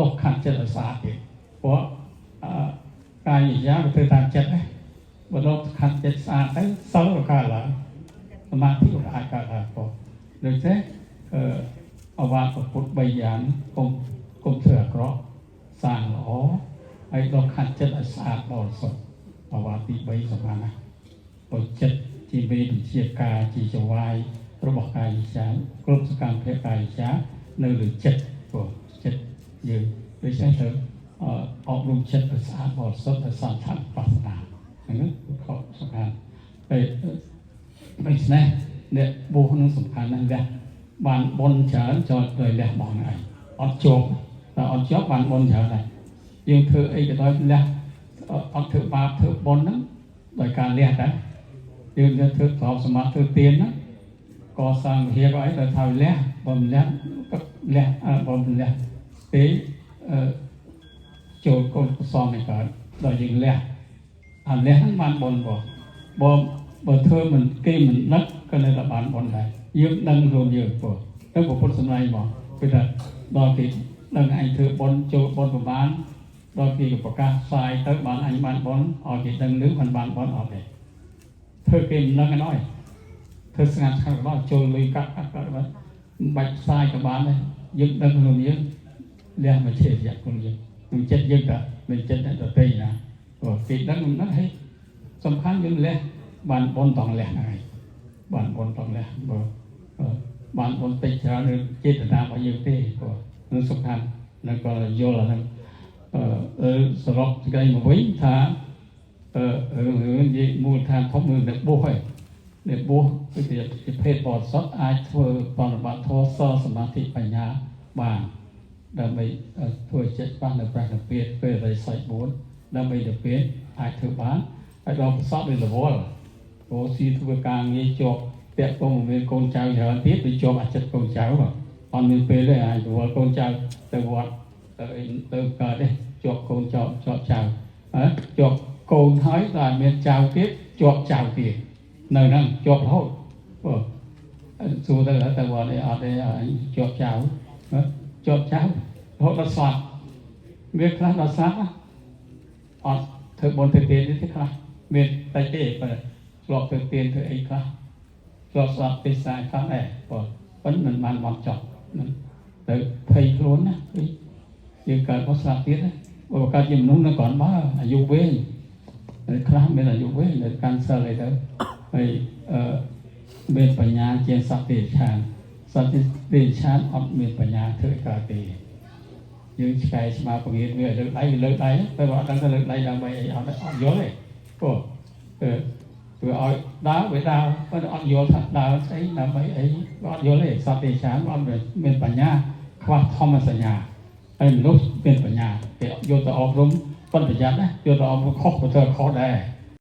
ដុសខាត់ចិត្តឲ្យស្អាតទៀតព្រោះអឺកាយវិយាវាធ្វើតាមចិត្តណាបើដុសខាត់ចិត្តស្អាតទៅសិលក៏កើតឡើងសមាធិក៏អាចកើតឡើងព្រោះដូច្នេះអឺអវាទពុទ្ធ3យ៉ាងកុំកុំធ្វើអាក្រក់សាងល្អហើយដុសខាត់ចិត្តឲ្យស្អាតបរិសុទ្ធអវាទទី3សំខាន់ណាស់ព្រោះចិត្តជាមេវិជាការជាចវាយរបស់កាយវិជាគ្រប់សកម្មភាពកាយវិជានៅលើចិត្តព្រោះចិត្តយើងដូច្នេះត្រូវអឺអប់រំចិត្តឲ្យស្អាតបរិសុទ្ធឲ្យសន្តានបាសនាហ្នឹងគឺខុសសំខាន់ហើយដូច្នេះអ្នកបួសនឹងសំខាន់ណាស់លះបានបុណ្យច្រើនចូលដោយលះបង់ឯងអត់ជាប់តែអត់ជាប់បានបុណ្យច្រើនដែរយើងធ្វើអីក៏ដោយលះអត់ធ្វើបាបធ្វើបុណ្យហ្នឹងដោយការលះដែរយើងធ្វើប្រកសមាធិធ្វើទានណាកសាងវិហារក៏អីដោយថាលះបើមិនលះក៏លះបើមិនលះទេអឺចូលកូនកុសលនេះកើតដល់យើងលះអាលះហ្នឹងបានបុណ្យបើបើបើធ្វើមិនគេមិននឹកក៏នៅតែបានបុណ្យដែរយើងដឹងខ្លួនយើងព្រោះទៅពុទ្ធសម្ដែងមកគឺថាដល់គេដឹងអញធ្វើបុណ្យចូលបុណ្យប្រមាណដល់គេក៏ប្រកាសផ្សាយទៅបានអញបានបុណ្យឲ្យគេដឹងឮមិនបានបុណ្យអត់ទេធ្វើគេមិនដឹងឯណោះធ្វើស្ងាត់ស្ងាត់ក៏ចូលលុយកាក់កាក់កាក់មិនបាច់ផ្សាយក៏បានដែរយើងដឹងខ្លួនយើងលះមកជារយៈខ្លួនយើងនឹងចិត្តយើងតាមិនចិត្តអ្នកដទៃណាព្រោះគេដឹងមិនដឹងហេសំខាន់យើងលះបានបុណ្យតងលះហ្នឹងហើយបានបុណ្យតងលះបើបានបុណ្យតិចច្រើនឬចេតនារបស់យើងទេព្រោះនឹងសំខាន់នឹងក៏យល់អាហ្នឹងអឺសរុបសេចក្តីមកវិញថាអឺរឿងរឿងនិយាយមូលដ្ឋានធំរឿងអ្នកបួសហើយអ្នកបួសគឺជាភេទបរិសុទ្ធអាចធ្វើបប្រតិបត្តិធម៌សសមាធិបញ្ញាបានដើម្បីធ្វើចិត្តប៉ះនៅព្រះនិព្វានពេលរិស័យ4ដើម្បីនិព្វានអាចធ្វើបានហើយដល់ប្រសពវារវល់ព្រោះស៊ីធ្វើការងារជាប់ពាក់ពងមានកូនចៅច្រើនទៀតវាជាប់អាចិត្តកូនចៅអត់មានពេលទេអាចរវល់កូនចៅទៅវត្តទៅអីទៅកើតទេជាប់កូនចៅជាប់ចៅហ៎ជាប់កូនហើយដល់មានចៅទៀតជាប់ចៅទៀតនៅហ្នឹងជាប់រហូតព្រោះសួរទៅទៅវត្តអីអត់ទេជាប់ចៅជាប់ចៅរហូតដល់ស្លាប់មានខ្លះដល់ស្លាប់អត់ធ្វើបុណ្យធ្វើទានទេខ្លះមានតែទេបើធ្លាប់ធ្វើទានធ្វើអីខ្លះធ្លាប់ស្លាប់ទេសនាខ្លះដែរបើប៉ុន្តែមិនបានបត់ចប់ទៅភ័យខ្លួនណាយើងកើតមកស្លាប់ទៀតណាបើកើតជាមនុស្សនៅគ្រាន់បើអាយុវែងខ្លះមានអាយុវែងនៅកាន់សិលអីទៅហើយអឺមានបញ្ញាជាសត្វទេឆានសត្វទេឆានអត់មានបញ្ញាធ្វើកើតទេយើងឆ្កែឆ្មាពងៀនវាលើកដៃវាលើកដៃតែបើអត់ដឹងទៅលើកដៃដើម្បីអីអត់អត់យល់ទេព្រោះអឺធ្វើឲ្យដើរវាដើរប៉ុន្តែអត់យល់ថាដើរស្អីដើម្បីអីវាអត់យល់ទេសត្វទេឆានអត់មានបញ្ញាខ្វះធម្មសញ្ញាហើយមនុស្សមានបញ្ញាគេយកទៅអប់រំប៉ុន្តែប្រយ័ត្នណាយកទៅអប់រំខុសក៏ធ្វើខុសដែរ។